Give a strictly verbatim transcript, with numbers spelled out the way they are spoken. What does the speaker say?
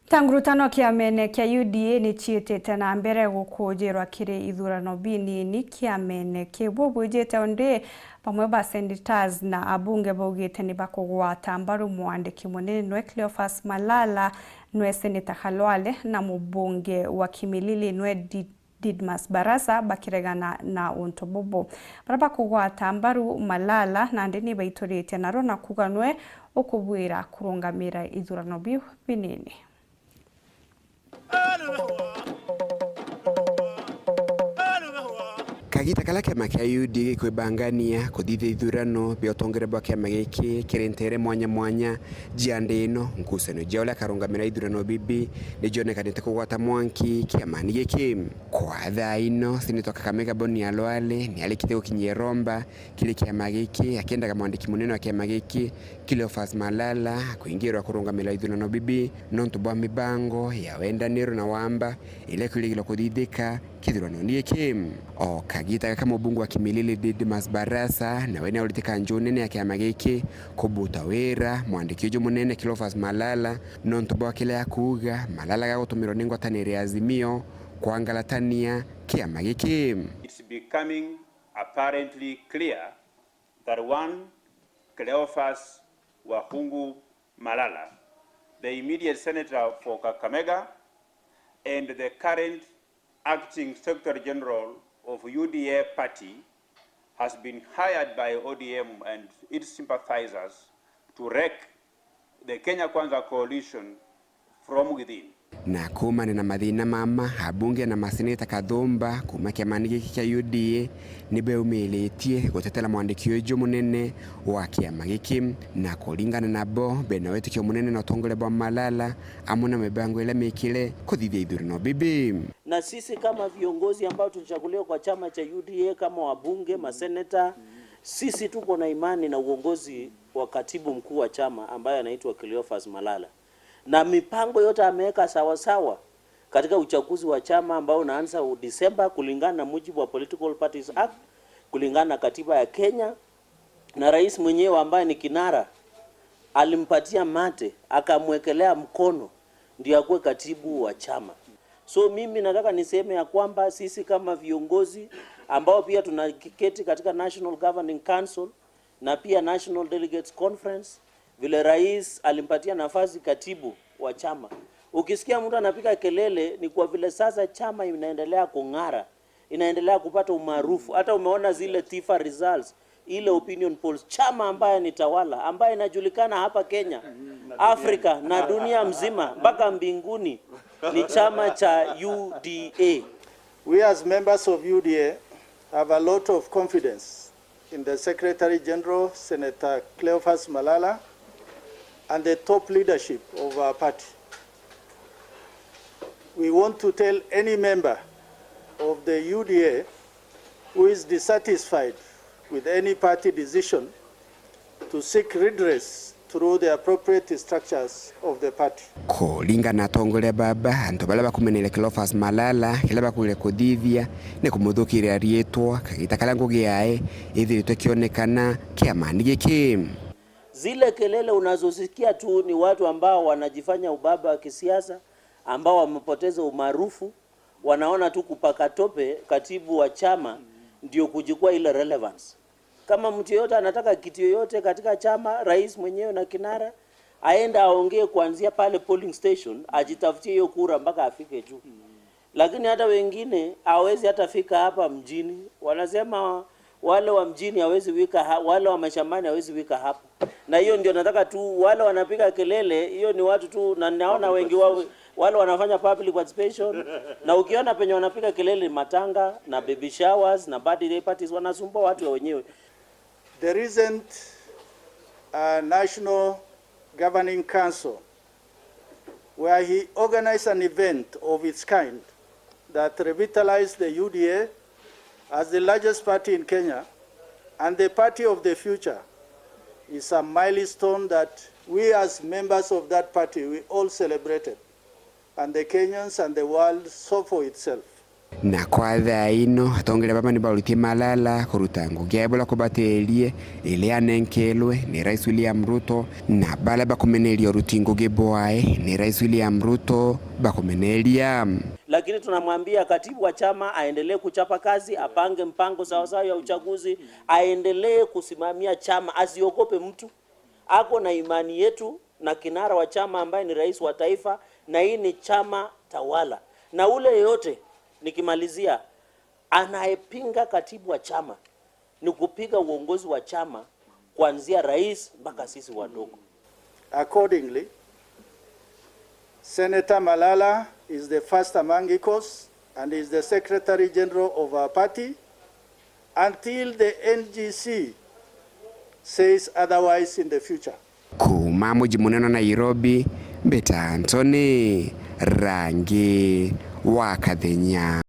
Ta ngurutano kiamene kia U D A ni ciitite na mbere gukujirwa kiri ithurano binini kiamene kiu. Bwijite undi, bamwe ba senators na abunge baugite ni bakugwata mbaru mwandiki munene nwe Cleophas Malala, nwe seneta Khalwale na mubunge wa Kimilili nwe Di- Didmus Barasa bakiregana na untu bubu. Baria bakugwata mbaru Malala nandi ni baituritie naro na kuuga nwe ukubwira kurungamira ithurano biu binini. Kagita karia kiama kia U D A gikwibangania kuthithia ithurano bia utongeria bwa kiama giki kiri nteere mwanya mwanya cia nthi ino, ngucanio cia uria akarungamira ithurano bibi ni cionekanite kugwata mwanki kiamani giki. Kwa thaa ino, Seneta wa Kakamega Boni Khalwale ni arikite gukinyia romba kiri kiama giki, akiendaga mwandiki munene wa kiama giki, Cleophas Malala, kuingirwa kurungamira ithurano bibi nontu bwa mibango ya wendaniro na wamba iria ikwirigirwa kuthithika kithurano giki. O kagita gaka, mubunge wa Kimilili Didmus Barasa nawe ni aurite kanju nene ya kiama giki kubuta wira mwandiki uju munene Cleophas Malala nontu bwa kiria akuuga Malala gagutumirwa ni ngwataniro ya Azimio kwangaratania kiama giki. It's becoming apparently clear that one Cleophas Wahungu Malala, the immediate senator for Kakamega and the current acting secretary general of U D A party, has been hired by O D M and its sympathizers to wreck the Kenya Kwanza coalition from within. Na kuumania na mathina mama, abunge na maseneta kathumba kuuma kiamani giki kia U D A ni beumiritie gutetera mwandiki uju munene wa kiama giki, na kuringana nabo, bena witikio munene na utongoria bwa Malala amwe na mibango iria mikire kuthithia ithurano bibi. Na sisi kama viongozi ambao tulichaguliwa kwa chama cha U D A kama wabunge, maseneta, sisi tuko na imani na uongozi wa katibu mkuu wa chama ambaye anaitwa Cleophas Malala. Na mipango yote ameweka sawasawa katika uchaguzi wa chama ambao unaanza u-, Disemba kulingana na mujibu wa Political Parties Act, kulingana na katiba ya Kenya, na rais mwenyewe ambaye ni kinara alimpatia mate, akamwekelea mkono ndio akuwe katibu wa chama. So mimi nataka niseme ya kwamba sisi kama viongozi ambao pia tunaketi katika National Governing Council na pia National Delegates Conference, vile rais alimpatia nafasi katibu wa chama, ukisikia mtu anapiga kelele ni kwa vile sasa chama inaendelea kung'ara, inaendelea kupata umaarufu. Hata umeona zile TIFA results, ile opinion polls, chama ambaye ni tawala, ambaye inajulikana hapa Kenya, Afrika na dunia mzima mpaka mbinguni ni chama cha U D A. We as members of U D A have a lot of confidence in the Secretary General, Senator Cleophas Malala, and the top leadership of our party. We want to tell any member of the U D A who is dissatisfied with any party decision to seek redress through the appropriate structures of the party. Kuringana na atongoria baba, antu baria bakumeneire Cleophas Malala, kiria bakwire kuthithia ni kumuthukiria riitwa, kagita karia ngugi yae ithiritwe kionekana kiamani giki. Zile kelele unazosikia tu ni watu ambao wanajifanya ubaba wa kisiasa, ambao wamepoteza umaarufu, wanaona tu kupaka tope katibu wa chama ndio kuchukua ile relevance. Kama mtu yeyote anataka kitu yoyote katika chama, rais mwenyewe na kinara, aende aongee kuanzia pale polling station, ajitafutie hiyo kura mpaka afike juu. Lakini hata wengine hawezi hata fika hapa mjini. Wanasema wale wa mjini hawezi wika ha-, wale wa mashambani hawezi wika hapa. Na hiyo ndio nataka tu, wale wanapiga kelele, hiyo ni watu tu, na naona wengi wao, wale wanafanya public participation, na ukiona penye wanapiga kelele, matanga na baby showers na birthday parties, wanasumbua watu wa wenyewe. The recent, uh, National Governing Council, where he organized an event of its kind that revitalized the U D A as the largest party in Kenya and the party of the future, is a milestone that we as members of that party, we all celebrated, and the Kenyans and the world saw for itself Na kwa thaa ino, atongeria baba ni bauritie Malala kuruta ngugi yae bula kubatirie iria anenkerwe ni Rais William Ruto, na baria bakumeneria uruti ngugi bwae ni Rais William Ruto bakumeneria. Lakini tunamwambia katibu wa chama aendelee kuchapa kazi, apange mpango sawasawa ya uchaguzi, aendelee kusimamia chama, asiogope mtu. Ako na imani yetu na kinara wa chama ambaye ni rais wa taifa, na hii ni chama tawala. Na ule yeyote, nikimalizia, anayepinga katibu wa chama ni kupiga uongozi wa chama kuanzia rais mpaka sisi wadogo. Accordingly, Senator Malala is the first among equals and is the Secretary General of our party until the N G C says otherwise in the future. Kuuma muji munene wa Nairobi, mbita Anthony Rangi wa Kathenya.